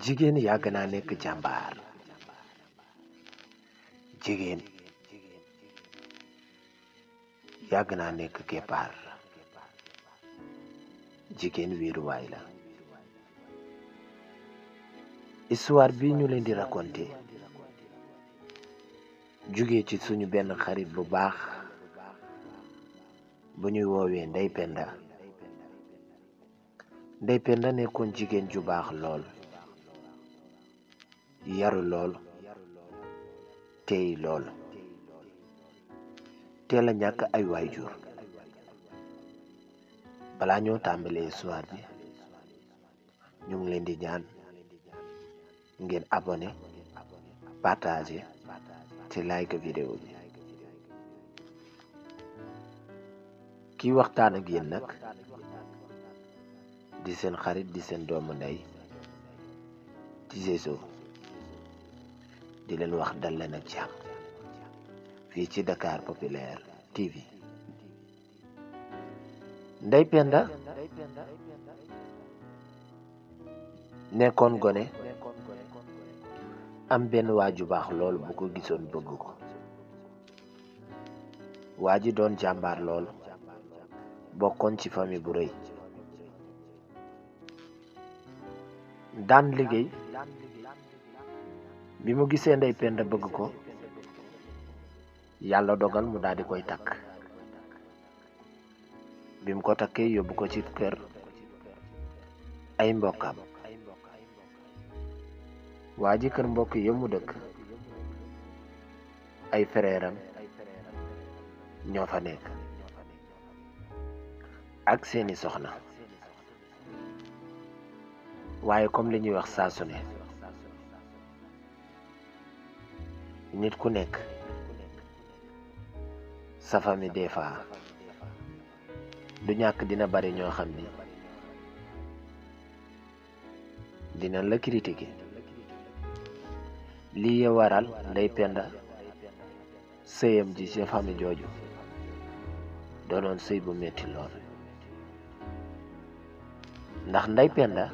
jigéen yàgg naa nekk jàmbaar. jigéen yàgg naa nekk keppaar. jigéen wéeruwaay la. histoire bi ñu leen di raconté jugee ci suñu benn xarit bu baax bu ñuy woowee Ndey Penda. Ndey Penda nekkoon jigéen ju baax lool, yaru lool, teey lool, teel a ñàkk ay waajur. balaa ñoo tàmbalee histoire bi ñu ngi leen di ñaan ngeen abonné, partager ci like vidéo bi. kii waxtaan ak yéen nag di seen xarit di seen doomu ndey Tizezo di leen wax dal leen ak jàmm fii ci Dakar Populaire TV. Ndey Penda nekkoon gone am benn waaju baax lool bu ko gisoon bëgg ko. waa ji doon jàmbaar lool, bokkoon ci famille bu rëy, daan liggéey. bi mu gisee Ndey Penda bëgg ko, yàlla dogal mu daal di koy takk. bi mu ko takkee yóbbu ko ci kër ay mbokkam. waa ji kër mbokk yi mu dëkk ay frèram ñoo fa nekk ak seeni soxna. waaye comme li ñuy wax saa su ne, nit ku nekk sa famille des fois du ñàkk dina bari ñoo xam ni dina la critiquer. lii ya waral Ndey Penda sëyam ji ci famille jooju doonoon sëy bu metti lool. ndax Ndey Penda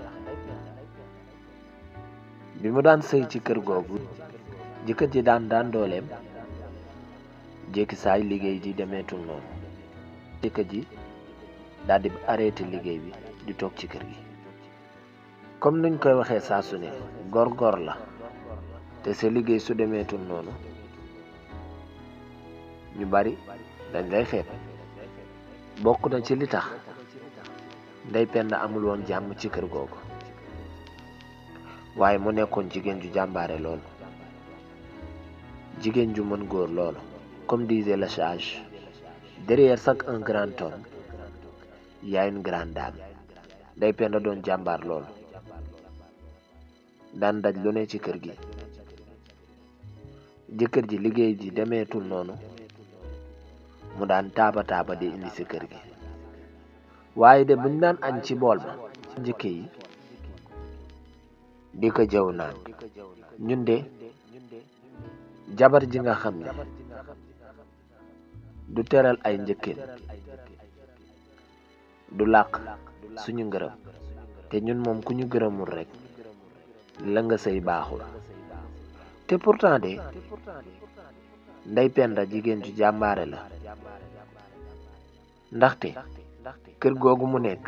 bi mu daan sëy ci kër googu, jëkkër ji daan dooleem, jékki saay liggéey ji demeetul noonu. jëkkër ji daal di arrêté liggéey bi di toog ci kër gi. comme nuñ koy waxee saa su ne, góor la te sa liggéey su demeetul noonu ñu bari dañ lay xeeb. bokk na ci li tax Ndey Penda amul woon jàmm ci kër googu. waaye mu nekkoon jigéen ju jàmbaare lool, jigéen ju mën góor lool. comme disait le sage, derrière chaque un grand homme y a une grande dame. Ndey Penda doon jàmbaar lool, daan daj lu ne ci kër gi. jëkkër ji liggéey ji demeetul noonu, mu daan taaba di indi ci kër gi. waaye de buñ daan añ ci bool ba, njëkke yi di ko jëw naan, ñun de jabar ji nga xam ne du teral ay njëkkeen du làq suñu ngërëm, te ñun moom ku ñu gërëmul rekk la nga sëy baaxul. te pourtant de Ndey Penda jigéen ju jàmbaare la. ndaxte kër googu mu nekk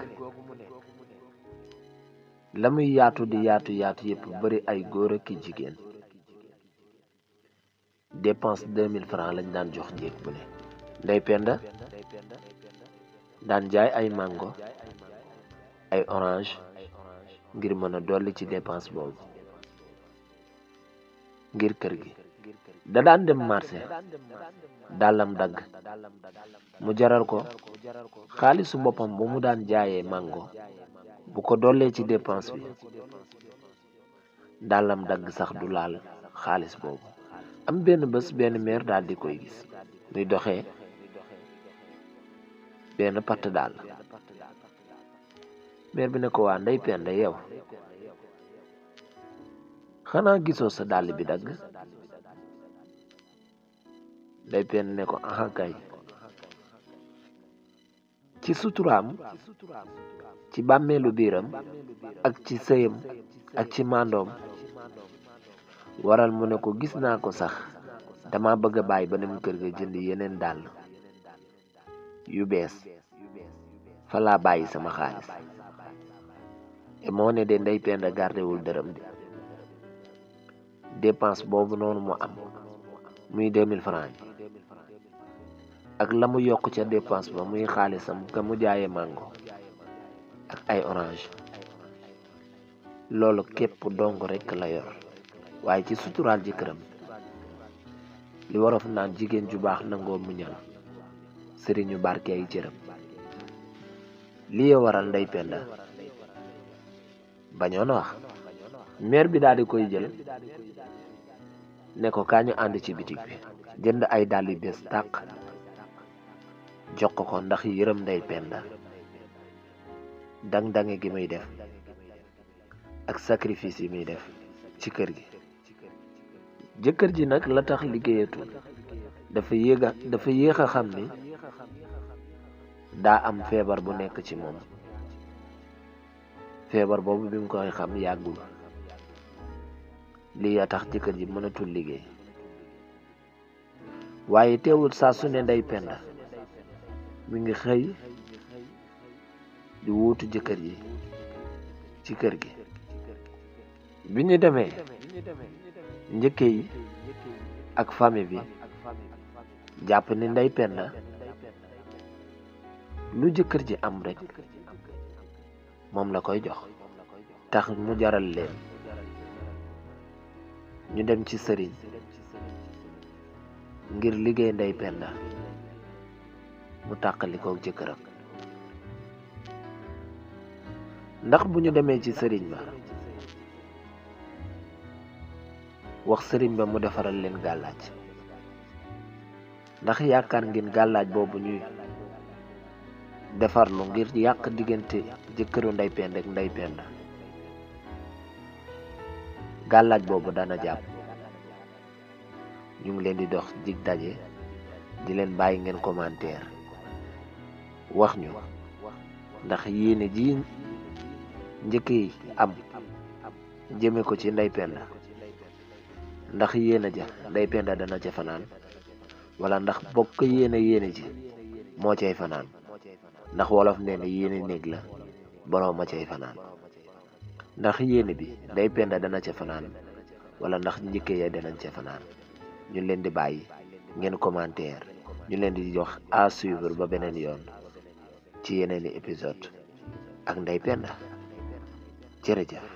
la muy yaatu di yaatu yépp bari ay góor ak ki jigéen. dépense 2000 francs lañ daan jox njéeg bu ne. Ndey Penda daan jaay ay mango, ay orange ngir mën a dolli ci dépense boobu ngir kër gi. da daan dem marché, dàllam dagg, mu jaral ko xaalisu boppam bu mu daan jaayee mango. bu ko dollee ci dépense bi, dàllam dagg sax du laal xaalis boobu. am benn bés benn meer daal di koy gis muy doxee benn patt daal. meer bi ne ko, waa Ndey Penda, yow xanaa gisoo sa dàll bi dagg? Ndey Penda ne ko, aha kay. ci suturaam, ci bàmmeelu biiram ak ci sëyam ak ci mandoom waral mu ne ko gis naa ko sax dama bëgg a bàyyi ba dem kër ga jënd yeneen dàll yu bees fa laa bàyyi sama xaalis te moo ne de Ndey Penda gardewul dërëm de dépense boobu noonu mu am muy 2000 francs ak la mu yokk ca dépense ba muy xaalisam ka mu jaaye mango ak ay orange loolu képp dong rekk la yor waaye ci suturaal jëkkëram li warof naan jigéen ju baax nangoo muñal sëriñu barke ay cëram lii waral Ndey Penda bañoon wax maire bi daal di koy jël ne ko kaa ñu ànd ci bitig bi jënd ay dàll yu bees tàq jox ko ndax yërëm Ndey Penda dang-dange gi muy def ak sacrifice yi muy def ci kër gi jëkkër ji nag la tax liggéeyatul dafa yéex a xam ni daa am feebar bu nekk ci moom feebar boobu bi mu koy xam yàggul lii a tax jëkkër ji mënatul liggéey waaye teewul saa su ne Ndey Penda mi ngi xëy di wuutu jëkkër ji ci kër gi bi ñu demee njëkke yi ak famille bi jàpp ni Ndey Penda lu jëkkër ji am rek moom la koy jox tax mu jaral leen ñu dem ci sëriñ ngir liggéey Ndey Penda mu tàqalikook jëkkëram ndax bu ñu demee ci sëriñ ba wax sëriñ ba mu defaral leen gàllaaj ndax yaakaar ngeen gàllaaj boobu ñuy defarlu ngir yàq diggante jëkkëru Ndey Penda ak Ndey Penda gàllaaj boobu dana jàpp ñu ngi leen di dox dig daje di leen bàyyi ngeen commentaire wax ñu ndax yéene ji njëkk yi am jëme ko ci Ndey Penda ndax yéene ja Ndey Penda dana ca fanaan wala ndax bokk yéene ji moo cay fanaan ndax wolof nee na yéene néeg la boroom ma cay fanaan ndax yéene bi Ndey Penda dana ca fanaan wala ndax njëkke ya danañ ca fanaan ñu leen di bàyyi ngeen commentaire ñu leen di jox à suivre ba beneen yoon ci yeneeni épisode ak Ndey Penda jërëjëf